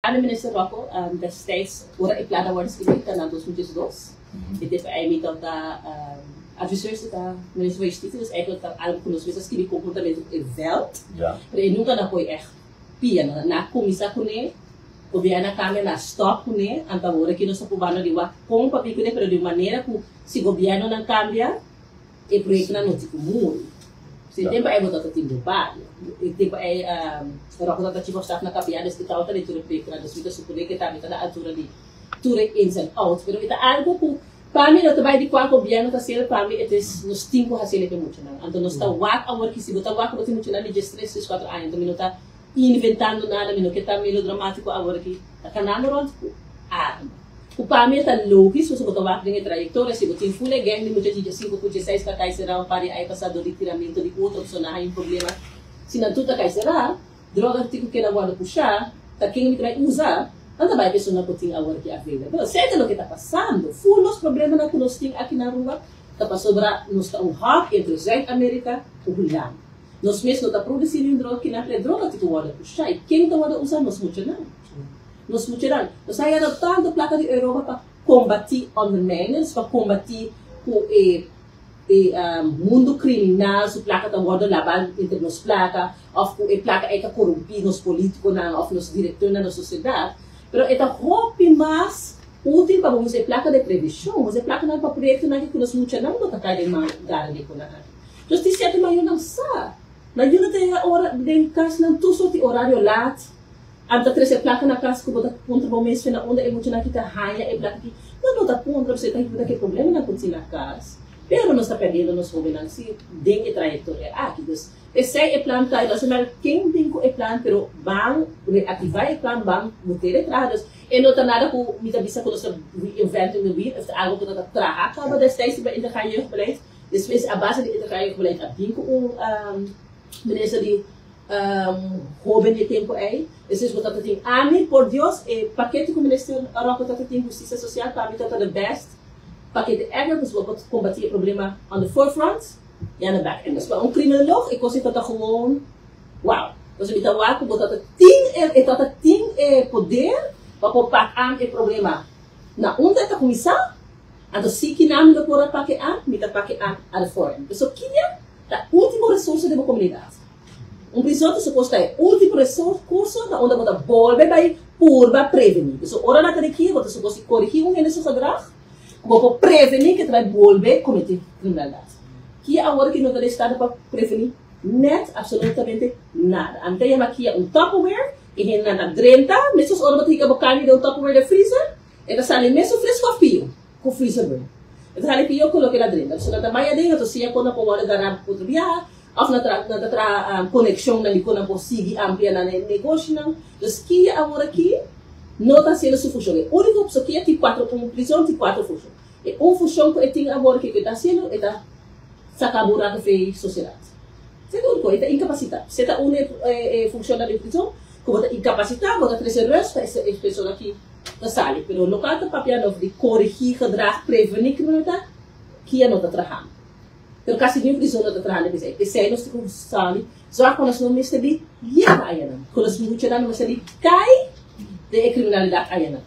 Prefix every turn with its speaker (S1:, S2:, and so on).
S1: Ami, minister Rocco, destijds, ora e plan a wordo skirbi, ta na 2012. E tempo ey mi tabata adviseur ta minister van Justitie, dus eigenlijk ta algo cu nos mes a skirbi conhuntamente cu e veld. Pero e nunca na poi echt pia, no. Na cuminsa cune, gobierno a cambia, na stop cune, anto awor aki nos ta probando di wak con pa bin cune, pero di un manera cu si gobierno nan cambia, e proyectonan no tin cu muri. So e tempo ey bo tabata tin bo bario. E tempo ey Rocco tabata chief of staff na KPA, dus e tabata den tur e proyectonan, dus mi ta supone cu e tambe ta na altura di tur e ins and outs, pero e ta algo cu pa mi no ta bay di cua gobierno ta haciendo, pa mi it is nos tin cu haciendo pa e muchanan. Anto nos ta wak awor ki si bo ta wak cu bo tin muchanan di 13, 14 aña, anto mi no ta inventando nada, mi no ke ta melodramatico awor aki, ta canando rond cu arma. Cu pa mi e ta logisch, pasobra bo ta wak den e trayectoria, si bo tin full e gang di mucha di 15 cu 16 ta cay cera un par di aña pasa door di tiramento di otro persona hay un problema, si nan tur ta cay cera, droga tin cu keda wordo pusha, ta ken mi ta bay usa? Nan ta bay persona cu tin awor ki available. Esey ta loke ta pasando. Full nos problemanan cu nos tin aki na Aruba ta pasobra nos ta un hub entre Zuid America cu Hulanda. Nos mes no ta produci ni un droga kinan, pero e droga tin cu wordo pusha. Y ken ta wordo usa? Nos muchanan. Nos muchanan. Nos a haya tanto placa di Europa pa combati ondermijners, pa combati cu e mundo criminal su placa ta wordo laba entre nos placa, of cu e placa ey ta corrumpi nos politiconan of nos directornan na sociedad. Pero e ta hopi mas útil pa usa e placa di prevencion, usa e placa nan pa proyectonan cu nos muchanan no ta cay den man gara di con aki. Dus di cierto mayornan sa. Mayornan ta ora den cas nan tur soort di horario laat. Anta trece placa na cas cu bo ta puntra bo mes na unda e muchanan ki ta haya e placa ki. No, no ta puntra, bo ta ta ke problema nan cu tin na cas. Pero nos ta perdiendo nos hobennan si den e trayectoria aki. Dus esey e plan ta, no maar ken bin cu e plan, pero ban reactiva e plan, ban meter e traha. Dus e no ta nada cu mi ta bisa cu nos ta reinventing the wheel, of algo cu ta traha caba destijds bij integraal jeugdbeleid. Despues a base di integraal jeugdbeleid a bin cu un minister di hoben e tempo ey. Despues bo tata tin ami, por Dios, e pakete cu minister Rocco tata tin Husticia Social, pa mi tata the best pakete ever, dus bo por combati e problema on the forefront y on the back end. Dus pa un criminoloog, e cos tata gewoon wow. Dus mi ta wak bo tata tin e tata tin e poder pa por pak aan e problema na unda e ta cuminsa, anto si kinami lo por a pak e aan, mi ta pak e aan at the forefront. So kia ta ultimo resurso di bo comunidad. Un prison ta suposto ta e ultimo recurso na unda bo ta bolbe bay purba preveni. So ora na ta di kia, bo ta suposto corrigi un hende su gedrag, bo por preveni cu ta bay bolbe comete criminalidad. Kia awor cu no ta estado pa preveni net absolutamente nada. Ami ta yama kia un Tupperware, e hende nan ta drenta, mesmo ora bo ta hica bo carni den un Tupperware den freezer, e ta sali mesmo fresco of pio, cu freezer burn. E ta sali pio cu loke la drenta. So nan ta bay aden, anto siya con na por wordo gara otro biaha, of na ta tra conexion na di con na por sigui amplia na negocio nan. Dus kia awor aki no ta haciendo su funcion. E unico, so kia tin cuatro, un prison tin cuatro funcion. E un funcion cu e tin awor cu e ta haciendo, e ta saca buraco fe sociedad. Esey ta unico, e ta incapacita. Si ta un funcion di prison, cu ta incapacita, bo ta trece rust pa e persona aki ta sali. Pero loke ta papiando di corrigi gedrag, preveni criminalidad, kia no ta trahando. Pero casi ningun prison no ta trahando esey. Esey nos tin cu sali. Zorg cu nos no mester di yega ayanan. Cu nos muchanan no mester di cay den criminalidad ayanan.